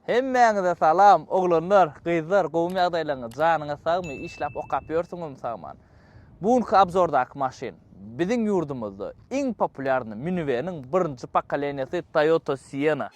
Hemmäňize salam, oglanlar, gyzlar, gowumy ýagdaýlaryňyz, janyňyz sagmy, işläp okap ýörsüňizmi sagman? Bu günki obzordaky maşyn, biziň ýurdumyzda iň populýarny miniweniň birinji pokoleniýasy Toyota Sienna.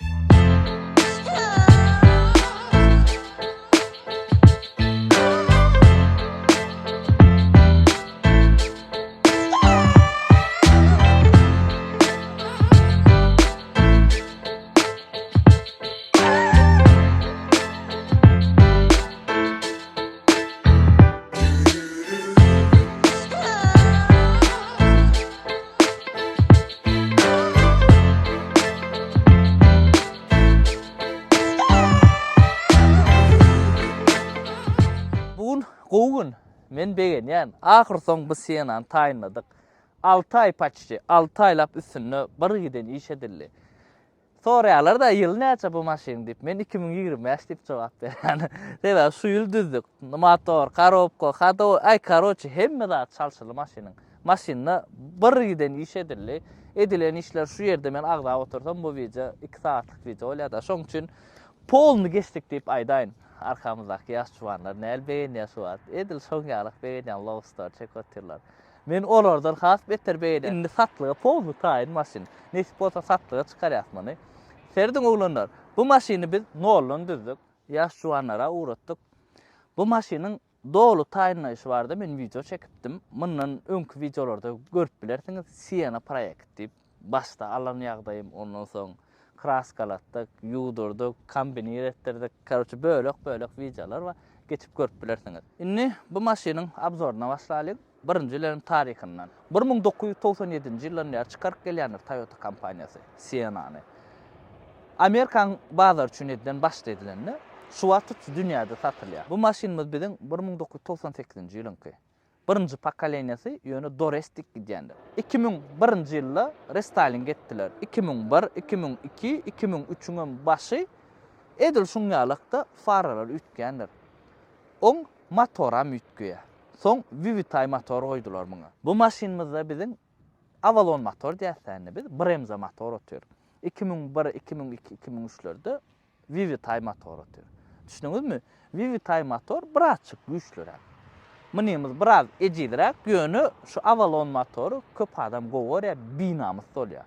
Bu gün gowy gün. Men begenýän. Ahyrsoň bu Sienany taýynladyk. Alty aý paçti, alty aýlap üstünde bir giden iş edildi. Soraýarlar-da, ýyly näçe bu maşynyň diýip. Men 2025 diýip jogap berýän. Sebäbi şu ýyl düzdük. Motor, korobka, hodowoý, aý karoçe hemme zat çalşyldy maşynyň. Maşynda bir giden iş edildi. Edilen işler şu ýerde men agzap otursam bu wideo 2 sagatlyk wideo bolýar-da. Şoň üçin polny geçdik diýip aýdaýyn. Arkamyzdaky ýaş juwanlar näl begenýär şu wagt. Edil şoň ýalak begenýän love story çekip otyrlar. Men olardan has beter begenýän. Indi satlyga polny taýyn maşyn. Nesip bolsa satlyga çykarýas muny. Serediň oglanlar, bu maşyny biz noldan düzdük. Ýaş juwanlara ugratdyk. Bu maşynyň doly taýynlaýşy barada men wideo çekipdim. Mundan öňki wideolarda görüp bilersiňiz. Siena proýekt diýip başda alan ýagdaýym, ondan soň kraskalatdyk, ýuwdurdyk, kombinir etdirdik. Karoçe bölek-bölek wideolar bar. Geçip görüp bilersiňiz. Indi bu maşynyň obzoryna başlalyň. Birinji bilen taryhyndan. 1997-nji ýyldan bäri çykaryp gelýändir Toyota kompaniýasy Sienna-ny. Amerikan bazary üçin edilen başda edilende, şu wagt tutuş dünýäde satylýar. Bu maşynymyz biziň 1998-nji ýylyňky. Birinji pokoleniýasy ýöne dorestik gidýändir. 2001-nji ýylda restaýling etdiler. 2001, 2002, 2003-üňem başy edil şuň ýalakda faralar üýtgändir. Oň motoram üýtgeýär. Soň Vivitay motor goýdular muňa. Bu maşynymyzda biziň Avalon motor diýäs-dä indi biz, Bremza motor otyr. 2001, 2002, 2003-lerde Vivitay motor otyr. Düşündiňizmi? Vivitay motor birazçyk güýçlüräk. Munymyz biraz ejizräk, ýöne şu Avalon motory köp adam gowy görýär, binamys bolýar.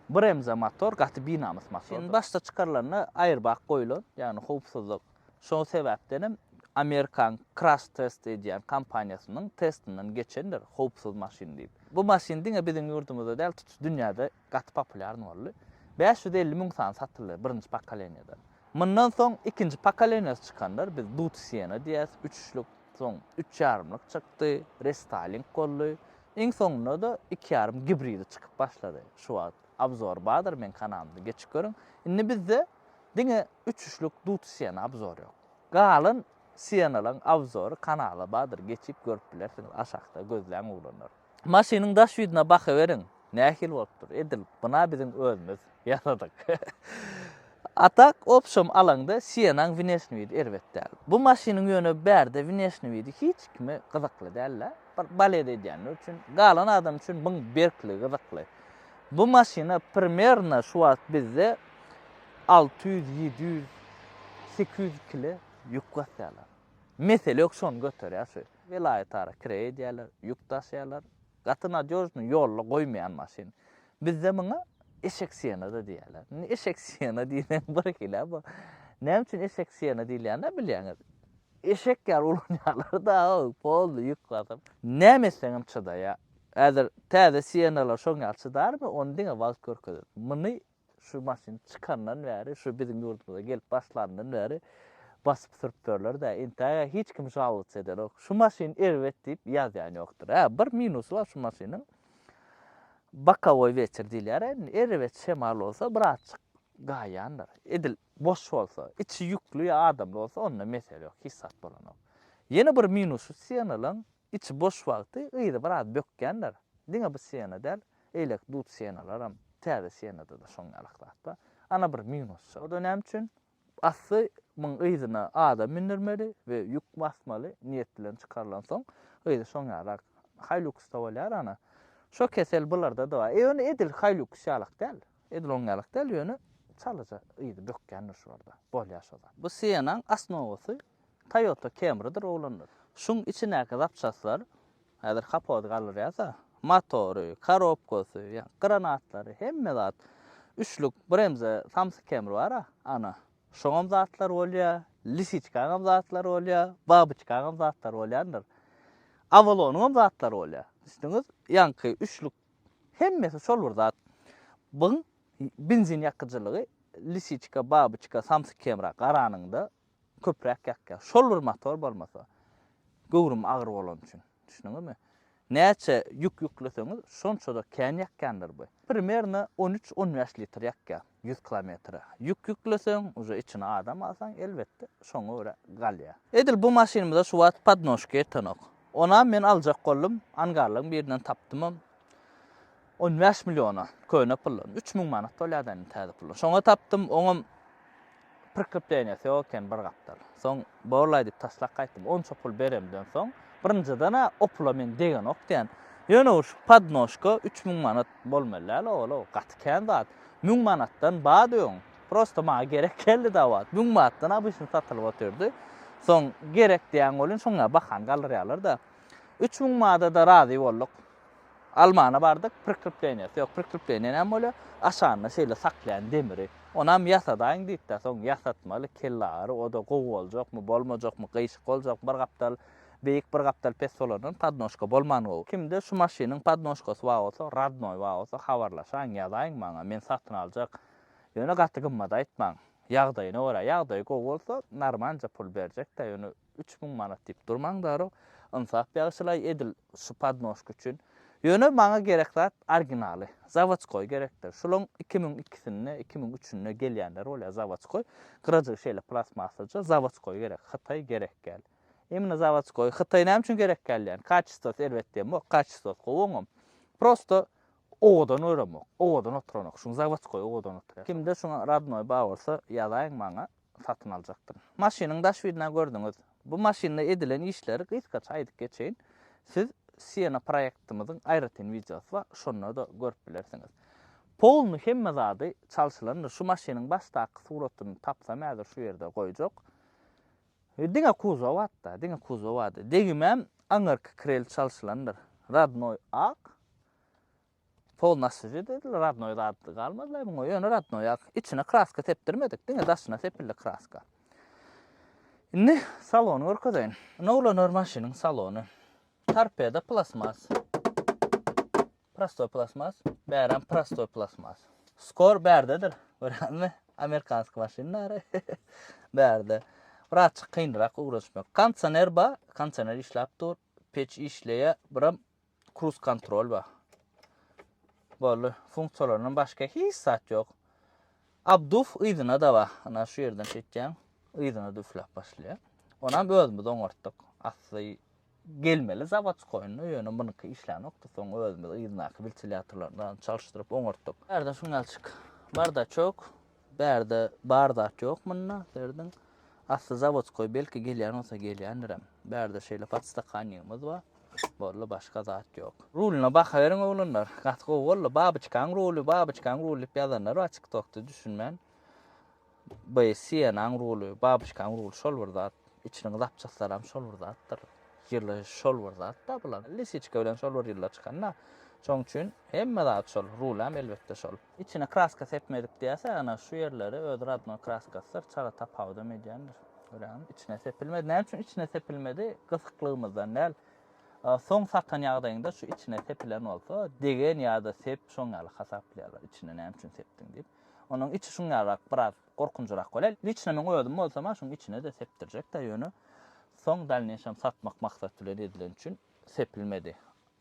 Bremza motor gaty binamys motor. Şimdi başda çykarylanda airbag goýlan, ýagny howpsuzlyk. Şol sebäpdenem Amerikan crash test edýän kompaniýasynyň testinden geçendir, howpsuz maşyn diýip. Bu maşyn diňe biziň ýurdumyzda däl, tutuş dünýäde gaty populýarny boldy. 550 müň sany satyldy birinji pokoleniýadan. Mundan soň ikinji pokoleniýasy çykanlar, biz Dut Siena diýýäs, üçlük, soň üç ýarymlyk çykdy, restaýling boldy. Iň soňunda-da iki ýarym gibridi çykyp başlady. Şu wagt obzor bardyr meň kanalymda, geçip görüň. Indi bizde diňe Üç üçlük dut Siena obzor ýok. Galan Sienalaň obzory kanalda bardyr geçip görüp bilersiňiz aşakda gözläň oglanlar. Maşynyň daş ýüzüne bakyberiň nähili bolupdyr edil buna biziň özümiz ýasadyk. A tak obşom alaňda Sienaň wneşni widi erbet däl. Bu maşynyň ýöne bärde wneşni widi hiç kime gyzykly däl-de. Bir balet edýänler üçin galan adam üçin buň berkligi gyzykly. Bu maşyna primerno şu wagt bizde 600, 700, 800 kile ýük basýarlar. Mesele ýok, şony göterýär şu. Welaýatara kireý edýärler, ýük daşaýarlar. Gaty nadýožnyý, ýolda goýmaýan maşyn. Bizde muňa eşek siena-da diýýärler. Indi eşek siena diýseň bir hili bu. Näme üçin eşek siena diýilýänini bilýäňiz. Eşek ýaly ulanýarlar-da, polny ýük basyp. Näme etseňem çydaýar. Häzir täze Siennalar şoň ýaly çydarmy, ony diňe wagt görkezer. Muny şu maşyn çykandan bäri, şu biziň ýurdumyza gelip başlandan bäri basyp sürüp ýörler-dä. Entäge hiç kim žalowatsa edenok. Şu maşyn erbet diýip ýazýan ýokdur. Hä, bir minusy bar şu maşynyň. Bokowoý weter diýilýär. Indi erbet şemal bolsa birazjyk gaýýandyr. Edil boş bolsa, içi ýükli ýa adamly bolsa onda mesele ýok, hiç zat bolanok. Ýene bir minusy Sienalaň Içi boş wagty yzy biraz bökýändir. Diňe bu Siena däl, eýleki dut Sienalaram, täze Sienada-da şoň ýalak zat bar. Ana bir minus. O-da näme üçin? Asly muň yzyna adam mündirmeli we ýük basmaly niýet bilen çykarylansoň, yzy şoň ýalak. Hilux-da bolýar ana. Şo kesel bularda-da bar. Ýöne edil Hilux ýalak däl. Edil oň ýalak däl, ýöne. Çalaja yzy bökýändir şularda. Bolýar şo zat. Bu Siennaň osnowasy Toyota Camrydyr oglanlar. Şuň içindäki zapçaslar häzir kapody galdyrýarsa, motory, korobkasy, ýa granatlary, hemme zat. Üçlük bremze Samsung Camry bar-a, ana. Şoňam zatlar bolýar, Lisiçkaňam zatlary bolýar, Babyçkaňam zatlary bolýandyr. Avalonyňam zatlary bolýar. Düşdüňiz? Ýaňky üçlük hemmesi şol bir zat. Byň benzin ýakyjylygy Lisiçka, Babyçka, Samsyk Kemra garanyňda köpräk ýakýar. Şol bir motor bolmasa, göwrümi agyr bolany üçin. Düşdüňizmi? Näçe ýük ýükleseňiz, şonça-da kän ýakýandyr bu. Primerno on üç, on bäş litr ýakýar ýüz kilometre. Ýük ýükleseň, uje içine adam alsaň, elbetde, şoňa görä galýar. Edil bu maşynymyza şu wagt podnožka ýetenok. Onam men aljak boldum, angarlaryň birinden tapdymam. On bäş milliona, köne puldan. 3000 manat bolýar-da indi täze puldan. Şoňa tapdym, oňam prikrepleniýasy ýok eken bir gapdal. Soň borlaý diýip taşlap gaýtdym. Onça pul beremden soň, birinjiden-ä o pula men degenok diýen. Ýöne şu podnožka 3000 manat bolmaly däl ogul, gaty kän zat. 1000 manatdan bady öň. Prosta maňa gerek geldi-de o wagt. 1000 manatdan obyçny satylyp otyrdy. Soň gerek diýen welin şoňa bahany galdyrýarlar-da. 3000 manada-da razy bolduk. Almana bardyk, prikrepleniýasy ýok. Prikrepleniýa näme bolýar? Aşagynda şeýle saklaýan demiri. Onam ýasadaýyň diýipdir. Soň ýasatmaly, kellagyry, o-da gowy boljakmy, bolmajakmy, gyşyk boljakmy, bir gapdal beýik, bir gapdal pes bolandan podnožka bolman gowy. Kimde şu maşynyň podnožkasy bar bolsa, radnoý bar bolsa habarlaşaýyň, ýazaýyň maňa, men satyn aljak. Ýöne gaty gymmat aýtmaň. Ýagdaýyna görä, ýagdaýy gowy bolsa, normalja pul berjek-dä, ýöne 3000 manat diýip durmaň daro. Ynsap ýagşylaý edil şu podnožka üçin. Ýöne maňa gerek zat originaly. Zawodskoý gerekdir. Şulaň 2002-sinde, 2003-ünde gelýänler bolýar zawodskoý. Gyrajygy şeýle plastmassaja zawodskoý gerek. Hytaý gerek däl. Imенно zawodskoý. Hytaý näme üçin gerek däl diýen. Kaçestwosy erbet diýemok. Kaçestwosy gowy oňam. Prosto owadan göremok. Owadan oturanok. Şuň zawodskoý owadan oturýar. Kimde şuňa radnoý bar bolsa ýazaýyň maňa. satyn aljakdyryn. Maşynyň daş birini gördüňiz. Bu maşynda edilen işleri gysgaça aýdyp geçeýin. Siz Siena proýektimiziň aýratyn wideosy bar, şonda-da görüp bilersiňiz. Polny hemme zady çalşylandyr. Şu maşynyň başdaky suratyny tapsam häzir şu ýerde goýjak. Diňe kuzow hatda, diňe kuzow ady. Degimem aňyrky krel çalşylandyr. Radnoý ak. Pol naslyja dediler, radnoý zat galmazlaý muňa, ýöne radnoý ak. Içine kraska sepdirmedik, diňe daşyna sepildi kraska. Indi salony görkezeýin. Ine oglanlar maşynyň salony. Torpeda plasmas. Prostoý plasmas. Bärem prostoý plasmas. Skor bärdedir. Görýäňmi? Amerikanski maşynlar. Bärde. Birazçyk kynrak ugraşmak. Kondisioner bar, kondisioner işläp dur. Peç işleýär. Biram Kruz kontrol bar. Boldy. Funksiýalaryndan başga hiç zat ýok. Abduf yzyna da bar. Ana şu ýerden çekýäň, yzyna da üfläp başlaýar. Onam özümiz oňartdyk. Asly gelmeli zawodskoýunda, ýöne munuňky işlänokdy. Soň özümiz yzyndaky wentilýatorlaryny çalyşdyryp oňartdyk. Bärde şuňalçyk bardaçok. Bärde bar zat ýok munda, serediň. Asly zawodskoý belki gelýän bolsa gelýändirem. Bärde şeýle podstakanigimiz bar. Boldy başga zat ýok. Ruluna baha beriň oglanlar. Gaty gowy boldy. Babyçkaň ruly, babyçkaň ruly diýip ýazanlar bar TikTokda düşünmän. Bu Siennaň ruly, babyçkaň ruly şol bir zat. Içiniň zapçaslaram şol bir zatdyr. Ýyly şol bir zat da bular. Lisiçka bilen şol bir ýylda çykan da. Şoň üçin hemme zat şol. Rulam elbetde şol. Içine kraska sepmedik diýýäs, ana şu ýerleri öz radnoý kraskasydyr, çala tapawudam edýändir. Görýäňmi? Içine sepilmedi. Näme üçin içine sepilmedi? Gysyklygymyzdan däl. Soň satan ýagdaýyňda şu içine sepilen bolsa, degen ýa-da sep şoň ýaly hasaplaýarlar. Içine näme üçin sepdiň diýip. Onuň içi şuň ýalyrak biraz gorkunjyrak bolýar. Liçno meň özüm bolsam-a şuň içine-de sepdirjek-dä ýöne soň dalneýşem satmak maksat bilen edilen üçin sepilmedi.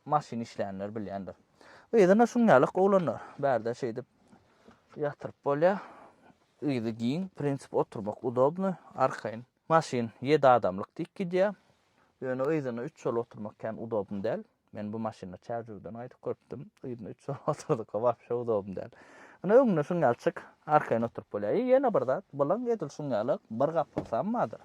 Maşyn işleýänler bilýändir. Yzyna şuň ýalyk oglanlar. Bärde şeýdip ýatyryp bolýar. Yzy giň, prinsip oturmak udobny, arkaýyn. Maşyn ýedi adamlyk diýip gidýär. Ýöne yzyna üç bolup oturmak kän udobny däl. Men bu maşynda Çärjewden gaýdyp görüpdim. Yzyna üç bolup oturdyk, wapşe udobny däl. Ine öňünde şuň ýaly çyk, arkaýyn oturyp bolýar. I ýene bir zat, bulaň edil şuň ýaly bir gapylsam bardyr.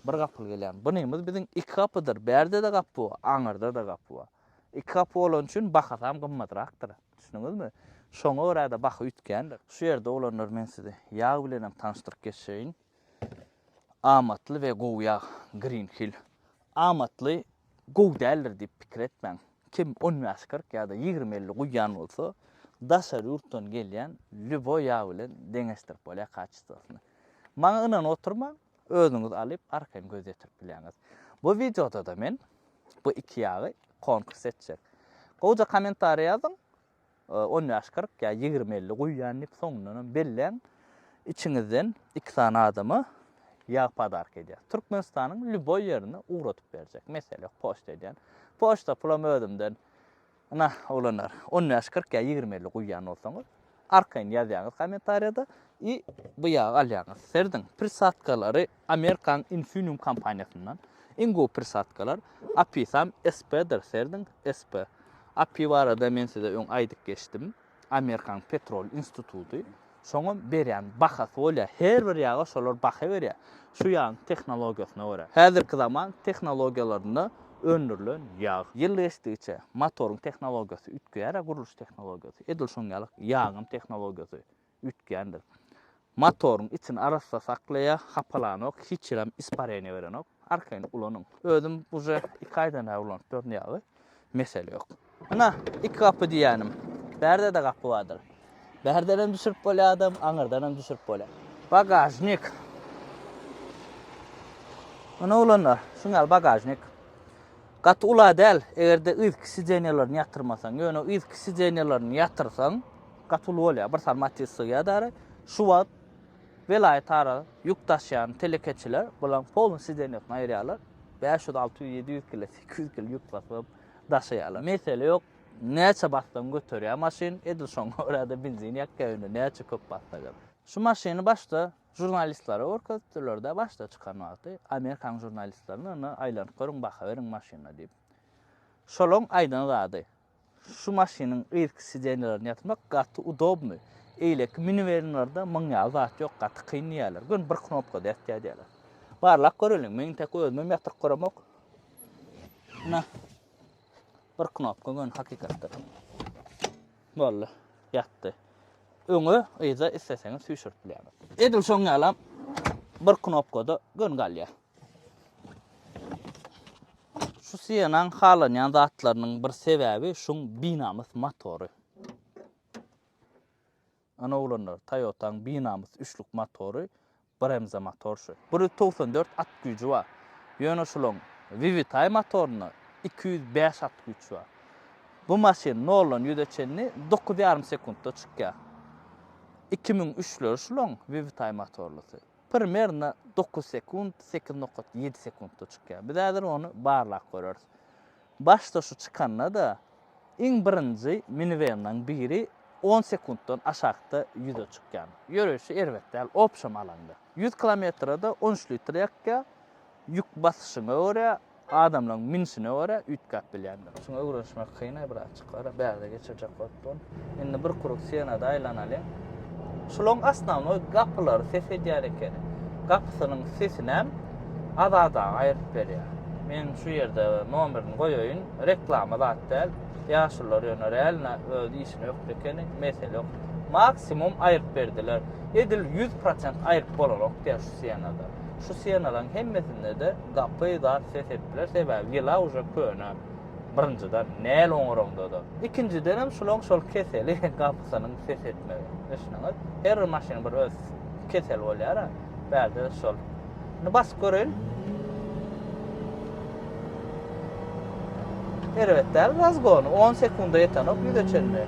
Bir gapyl gelýän. Bunymyz biziň iki gapydyr. Bärde-de gapy bar, aňyrda-da gapy bar. Iki gapy bolany üçin bahasam gymmatrakdyr. Düşündiňizmi? Şoňa görä-de baha üýtgändir. Şu ýerde oglanlar men sizi ýag bilenem tanyşdyryp geçeýin. Amatly we gowy ýag Green Hill. Amatly gowy däldir diýip pikir etmäň. Kim on bäş 40 ýa-da 20 50 guýýan bolsa, daşary ýurtdan gelýän lýuboý ýag bilen deňeşdirip bolýar kaçestwosyny. Maňa ynanyp oturmaň, özüňiz alyp arkaýyn göz ýetirip bilýäňiz. Bu wideoda-da men bu iki ýagy konkurs etjek. Gowja kommentariýa ýazyň, On bäş 40 ýa 20 50 guýýan diýip soňundanam belläň. Içiňizden iki sany adama ýag podarka edýär. Türkmenistanyň lýuboý ýerine ugradyp berjek. Mesele ýok, poçta edýän. Poçta pulam özümden. Ynha, oglanlar, on bäş 40 ýa 20 50 guýýan bolsaňyz, arkaýyn ýazýaňyz kommentariýada i bu ýagy alýaňyz. Serediň, prisatkalary Amerikanyň Infineum kompaniýasyndan. Iň gowy prisatkalar. Apisam SP-dir, serediň, SP. API barada men size öň aýdyp geçdim. Amerikanyň petrol instituty. Şoňam berýän bahasy bolýar. Her bir ýaga şolar baha berýär. Şu ýagyň tehnologiýasyna görä. Häzirki zaman tehnologiýalarynda öndürilen ýag. Ýyl geçdigiçe motoryň tehnologiýasy üýtgeýär, gurluş tehnologiýasy. Edil şoň ýaly ýagyň tehnologiýasy üýtgändir. Motoryň içini arassa saklaýar, hapalanok, hiç ýerem ispareniýa berenok. Arkaýyn ulanyň. Özüm uje iki aýdan bäri ulanyp ýörün ýagy. Mesele ýok. Ynha, iki gapy diýýänim. Bärde-de gapy bardyr. Bärdenem düşürip bolýar adam, aňyrdanam düşürip bolýar. Bagažnik. Ynha oglanlar, şuň ýaly bagažnik. Gaty ula däl, eger-de yzky sidenýalaryny ýatyrmasaň. Ýöne yzky sidenýalaryny ýatyrsaň, Gaty uly bolýar. Bir sany Matiz sygýar dary. Şu wagt welaýatara ýük daşýan telekeçiler bularyň polny sidenýasyny aýyrýarlar. 500, 600, 700 kilo, 800 kilo ýük basyp daşaýarlar. Mesele ýok. Näçe bassaň göterýär maşyn. Edil şoňa görä-de benzin ýakýar ýöne näçe köp bassagam. Şu maşyny başda žurnalistlere görkezipdirler-de, başda çykan wagty Amerikanyň žurnalistlerine ony aýlanyp görüň, baha beriň maşyna diýip. Şolaň aýdan zady. Şu maşynyň yzky sidenýelerini ýatyrmak gaty udobny. Eýleki miniwenlerde muň ýaly zat ýok, gaty kyn diýýärler. Göni bir knopkada ýatýar diýýärler. Barlap göreliň. Men entek özümem ýatyryp göremok. Ine. Bir knopka göni hakykatda. Boldy. Ýatdy. Öňe, yza isleseňiz süýşürip bilýäňiz. Edil şoň ýalam bir knopkada göni galýar. Şu Siennaň halanýan zatlarynyň bir sebäbi şuň binamys motory. Ana oglanlar, Toyotaň binamys üçlük motory bremza motor şu. 194 at güýji bar. Ýöne şulaň Vivitai motorynda 205 at güýç bar. Bu maşyn noldan ýüze çenli dokuz ýarym sekuntda çykýar. 2003-leri şulaň Vivitai motorlysy. Primerno dokuz sekunt, 8,7 sekuntda çykýar. Biz häzir ony barlap göreris. Başda şu çykanda-da iň birinji miniwenlaň biri 10 sekuntdan aşakda ýüze çykýan. Ýöreýşi erbet däl, obşem alanda. 100 kilometre-de 13 litr ýakýar. Ýük basyşyňa görä, adamlaň münşüne görä üýtgäp bilýändir. Şuňa öwrenişmek kyn-aý birazjyk gara, bärde geçirjek bolup durun. Indi bir krug Sienada aýlanalyň. Şulaň osnownoý gapylary ses edýär ekeni. Gapysynyň sesinem Azat aga aýryp berýär. Men şu ýerde nomerini goýaýyn, reklama zat däl. Ýaşulular ýöne realno öz işine ökde ekeni, mesele ýok. Maksimum aýryp berdiler. Edil 100% aýryp bolanok diýýär şu Sienada. Şu Sienalaryň hemmesinde-de gapy zat ses etdiler, sebäbi ýyla uje köne. Birinjiden, näl oňaraňda-da. Ikinjidenem şulaň şol keseli gapysynyň ses etmegi. Düşündiňiz? Her bir maşynyň bir öz keseli bolýar-a. Bärde-de şol. Indi basyp göreýin. Erbet däl razgony. 10 sekunda ýetenok ýüze çenli.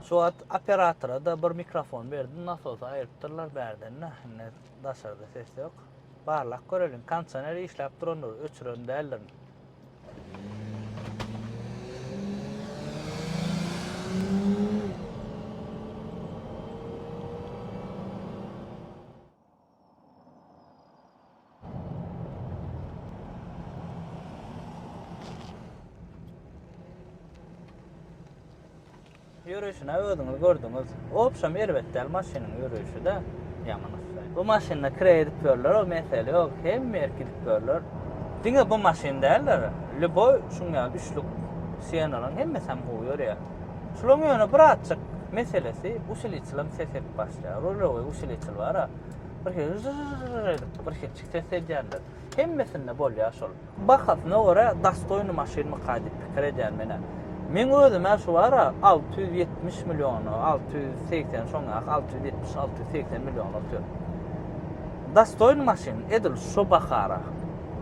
Şu wagt operatora-da bir mikrofon berdim, nasosy aýrypdyrlar bärden-de. Indi daşarda ses ýok. Barlap göreliň. Kondisioner işläp durandyr, öçüren däldirin. Ýörüşini özüňiz gördüňiz. Obşem erbet däl maşynyň ýörüşi-de. Ýaman ussay. Bu maşynda kireý edip ýörler, o mesele ýok. Hemme ýer gidip ýörler. Diňe bu maşyn däldir. Lýuboý şuň ýaly üçlük Sienalaryň hemmesi hem gowy ýörýär. Şularyň ýöne birazjyk. Meselesi usiliçilam ses edip başlaýar. Rulowy usiliçil bar-a. Bir hili jyjyjyjyj edip bir hilçik ses edýändir. Hemmesinde bolýar şol. Bahasyna görä dostoýny maşynmyka diýip pikir edýän menä. Meň özüm-ä şu bar-a 670 milliona, 680 şoň ýaly 670, 680 milliona otyr. Dostoýny maşyn edil şo bahara.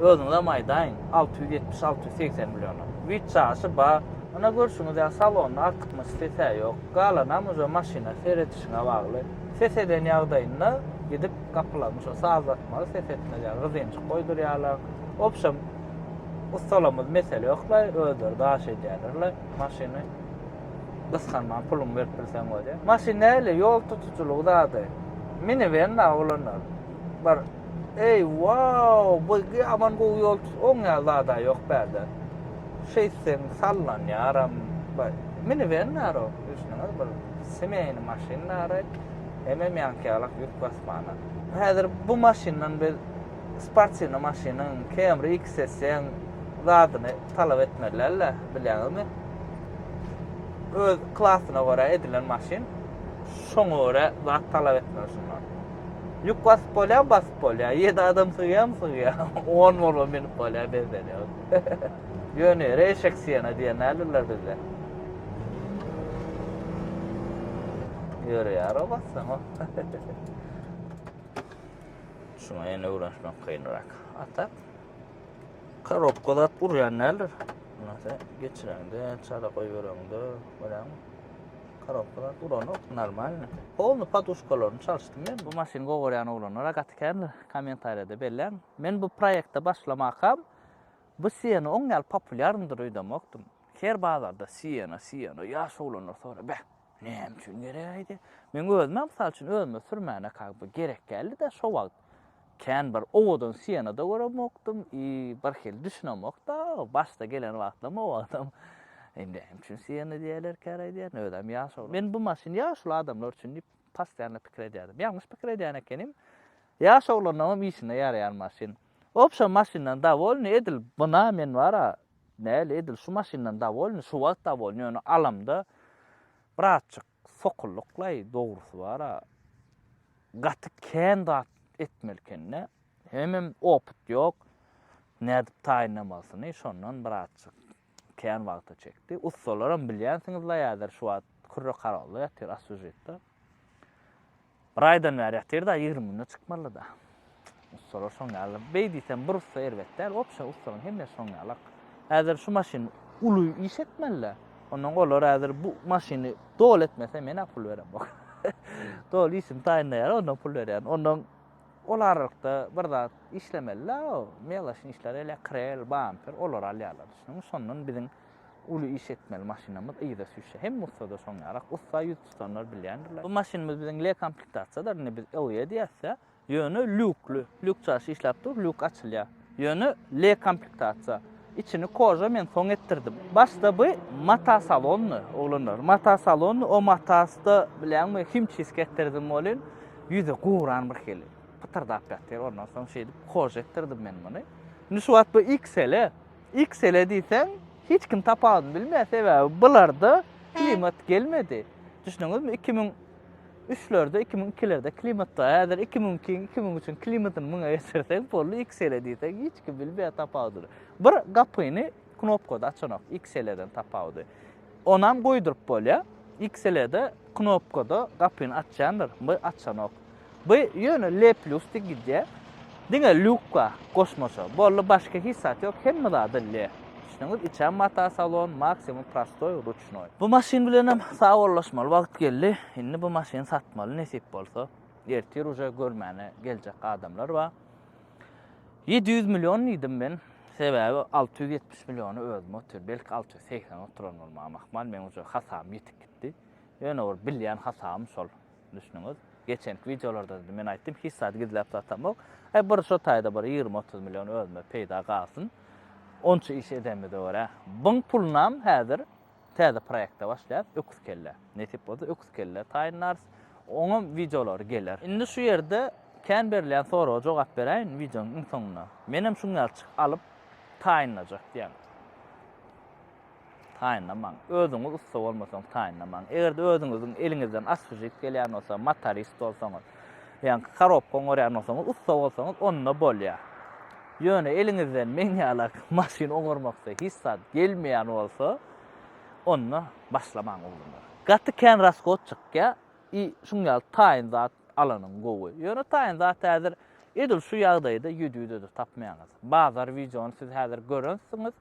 Özüňizem aýdaýyň, 670, 680 milliona. Wiçaşy bar. Ynha görşüňiz ýaly salonda artykmaç ses-ä ýok. Galanam uje maşyna seredişiňe bagly. Ses eden ýagdaýynda gidip gapylaryny şo sazlatmaly ses etmez ýaly gyzynjyk goýdurýarlar. Obşem ussalarymyz mesele ýoklaý özleri daş edýärlerle maşyny. Gysganman puluňy berip bilseň bolýar. Maşyn näli ýol tutujylygy zady. Miniwen da oglanlar. Bir eý wow bu ýaman gowy ýol tut oň ýaly zada ýok bärde. Şeýtseň sallanýaram. Miniwen bar o düşüniňiz bir semeýni maşyn bar. Hemem ýaňky ýalak ýük basmana. Häzir bu maşyndan biz sportiwnyý maşynyň Camry XS-iň zadyny talap etmeli däl-de, bilýäňizmi? Öz klasyna görä edilen maşyn, şoňa görä zat talap etmeli şundan. Ýük basyp bolýar, basyp bolýar. Ýedi adam sygýarmy, sygýar. On bolsa münüp bolýar, mesele ýok. Ýöne ýere eşek syýana diýen däldirler bizde. Ýöreýär o bassaň o. Şuňa ýene öwrenişmek kynrak. Atak. Korobka zat urýan däldir. Nasy geçireňde, çala goýbereňde, görýäňmi? Korobka zat uranok, normalny. Polny poduşkalaryny çalyşdym men. Bu maşyny gowarýan oglanlar gaty kändir. Kommentariýada belläň. Men bu proýekte başlamakam bu Siena oň ýaly populýarnydyr öýdemokdym. Her bazarda Siena, Siena, ýaş oglanlar soraýar, beh, näme üçin gerek aýdýar. Meň özüme mysal üçin özüme sürmäne kak bu gerek geldi-de şo wagt. Kän bir owadan Siena-da göremokdym i bir hili düşünemok-da, başda gelen wagtlam o wagtam indi näme üçin Siena diýerlerkä aýdýaryn, özem ýaş oglan. Men bu maşyn ýaşuly adamlar üçin diýip postoýanno pikir edýärdim. Ýalňyş pikir edýän ekenim. Ýaş oglanlaryňam işine ýaraýan maşyn. Wobşem maşyndan dowolny edil buna men bara Näli edil şu maşyndan dowolny şu wagt dowolny ýöne alamda birazjyk sokullyklaý dogrusy bara gaty kän zat etmeli ekende hemem opyt ýok nädip taýynlamalysyny şondan birazjyk kän wagta çekdi ussalaram bilýänsiňizlaý häzir şu wagt kürre karolda ýatyr aswžitda Bir aýdan bäri ýatyr-da, 20 günde çykmaly-da. Ussalar şoň ýaly. Beý diýsem, bir ussa erbet däl, obşe ussalaryň hemmesi şoň ýalak. Häzir şu maşyn uly iş etmeli-dä. Ondan olar häzir bu maşyny doly etmese, men-ä pul beremok. Doly işini taýynlaýar, ondan pul berýän. Ondan ol aralykda bir zat işlemeli-dä, o melaşyn işler, ele krel, bamper, olary alýarlar. Düşündiňmi? Şondan biziň Uly iş etmeli maşynamyz yza süýşse hemme ussada şoň ýalak. Ussa ýüz tutanlar bilýändirler. Bu maşynymyz biziň L komplektasiýadyr indi biz LE diýäsä. Ýöne lýukly. Lýuk çaşy işläp dur, lýuk açylýar. Ýöne L komplektasiýa. Içini koža men soň etdirdim. Başda bu mata salondy oglanlar. Mata salondy o matasda bilýäňmi himçisk etdirdim welin ýüzi guran bir hili. Pytyrdap ýatyr. Ondan soň şeýdip koža etdirdim men muny. Indi şu wagt bu XL. XL diýseň hiç kim tapawudyny bilmeýär sebäbi bularda klimat gelmedi. Düşündiňizmi? 2003-lerde, 2002-lerde klimat bar. Häzir 2002-iň, 2003-iň klimatyny muňa geçirseň boldy XL diýseň hiç kim bilmeýär tapawudyny. Bir gapyny knopkada açanok XL-den tapawudy. Onam goýduryp bolýar. XL-de knopkada gapyny açýandyr, bu açanok. Bu ýöne L plus diýip gidýär. Diňe lýuk bar goşmaça. Boldy başga hiç zat ýok. Hemme zady L. Düşündiňiz? Içem mata salon, maksimum prostoý, ruçnoý. Bu maşyn bilenem sagbollaşmaly wagt geldi. Indi bu maşyny satmaly nesip bolsa. Ertir uje görmäne geljek adamlar bar. 700 million diýdim men. Sebäbi 670 milliony özüm otyr. Belki 680 oturan bolmagam ahmal. Meň uje hasabym ýetik gitdi. Ýöne bir bilýän hasabym şol. Düşüniňiz. Geçenki wideolarda-da men aýtdym, hiç zat gizläp satamok. Aý bir şo taýda bir 20-30 million özüme peýda galsyn. Onça iş edenimize görä. Buň pulunam häzir täze proýekte başlaýas, öküz kelle. Nesip bolsa öküz kelle taýynlarys. Oňam wideolary geler. Indi şu ýerde kän berilýän soraga jogap beräýin wideonyň iň soňunda. Menem şuň ýaly çyk alyp taýynlajak diýýän. taýynlamaň. Özüňiz ussa bolmasaň taýynlamaň. Eger-de özüňiziň eliňizden asfžit gelýän bolsa, motorist bolsaňyz, ýaňky korobka oňarýan bolsaňyz, ussa bolsaňyz onda bolýar. Ýöne eliňizden meň ýalak maşyn oňarmakda hiç zat gelmeýän bolsa, onda başlamaň oglanlar. Gaty kän rashod çykýar i şuň ýaly taýyn zat alanyň gowy. Ýöne taýyn zat häzir edil şu ýagdaýda ýüdüde-de tapmaýaňyz. Bazar wideony siz häzir görensiňiz.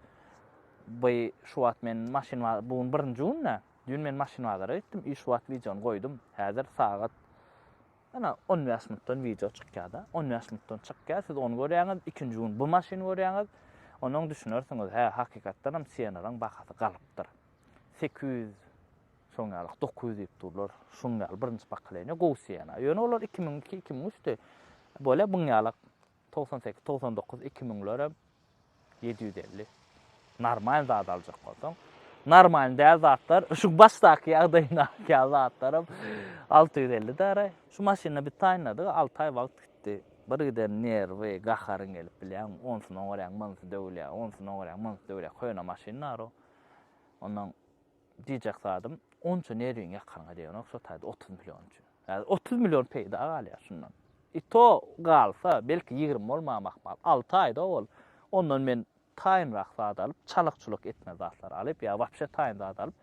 Bu şu wagt men maşyn bu gün birinji günde. Düýn men maşyn bazara gitdim i şu wagt wideony goýdum. Häzir sagat Ýöne 15 minutdan wideo çykýar-da. 15 minutdan çykýar, siz ony görýäňiz, ikinji gün bu maşyny görýäňiz. Ondan düşünersiňiz, hä, hakykatdan hem Sienna-nyň bahasy galypdyr. 800 şoň ýaly 900 diýip durlar. Şoň ýaly birinji pokoleniýa gowy Sienna. Ýöne olar 2002, 2003-di. Bolýar buň ýaly 98, 99, 2000-lerem 750. Normal zat aljak bolsaň. Normal däl zatlar, şu başdaky ýagdaýyndaky ýaly zatlaram 650 dara. Şu maşyny biz taýynladyk, 6 aý wagt gitdi. Bir giden nerwi, gaharyň gelip bilýäňmi, onsuny oňarýaň, munsy döwülýär, onsuny oňarýaň, munsy döwülýär. Köne maşyn bar o. Ondan diýjek zadym, onça nerwiňi ýakanyňa degenok şo taýda 30 million üçin. Häzir 30 million peýda galýar şundan. I to galsa, belki 20 bolmagam ahmal. 6 aýda ol. Ondan men taýynrak zat alyp, çalak-çulak etmez zatlar alyp, ýa wapşe taýyn zat alyp,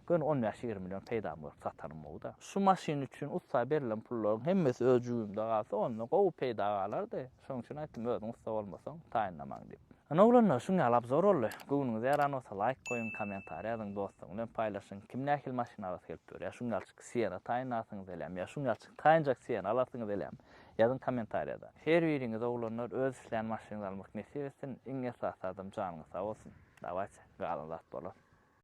göni 15-20 million peýdamy görüp satanym gowy-da. Şu maşyn üçin ussa berlen pullaryň hemmesi öz jübimde galsa, onda gowy peýda galardy. Şonuň üçin aýtdym, özüň ussa bolmasaň, taýynlamaň diýip. Ine oglanlar şuň ýaly obzor boldy. Göwnüňize ýaran bolsa laýk goýuň, kommentariý ýazyň, dostlaryň bilen paýlaşyň. Kim nähili maşyn alasy gelip dur? Ýa şuň ýalyçyk Sienna taýynlasyňyz gelýärmi? Ýa şuň ýalyçyk taýynjak Sienna alasyňyz gelýärmi? Ýazyň kommentariýada. Her biriňize oglanlar öz isleýän maşynyňyzy almak nesip etsin. Iň esasy zadam janyňyz sag bolsun. Dawayte, galan zat bolar.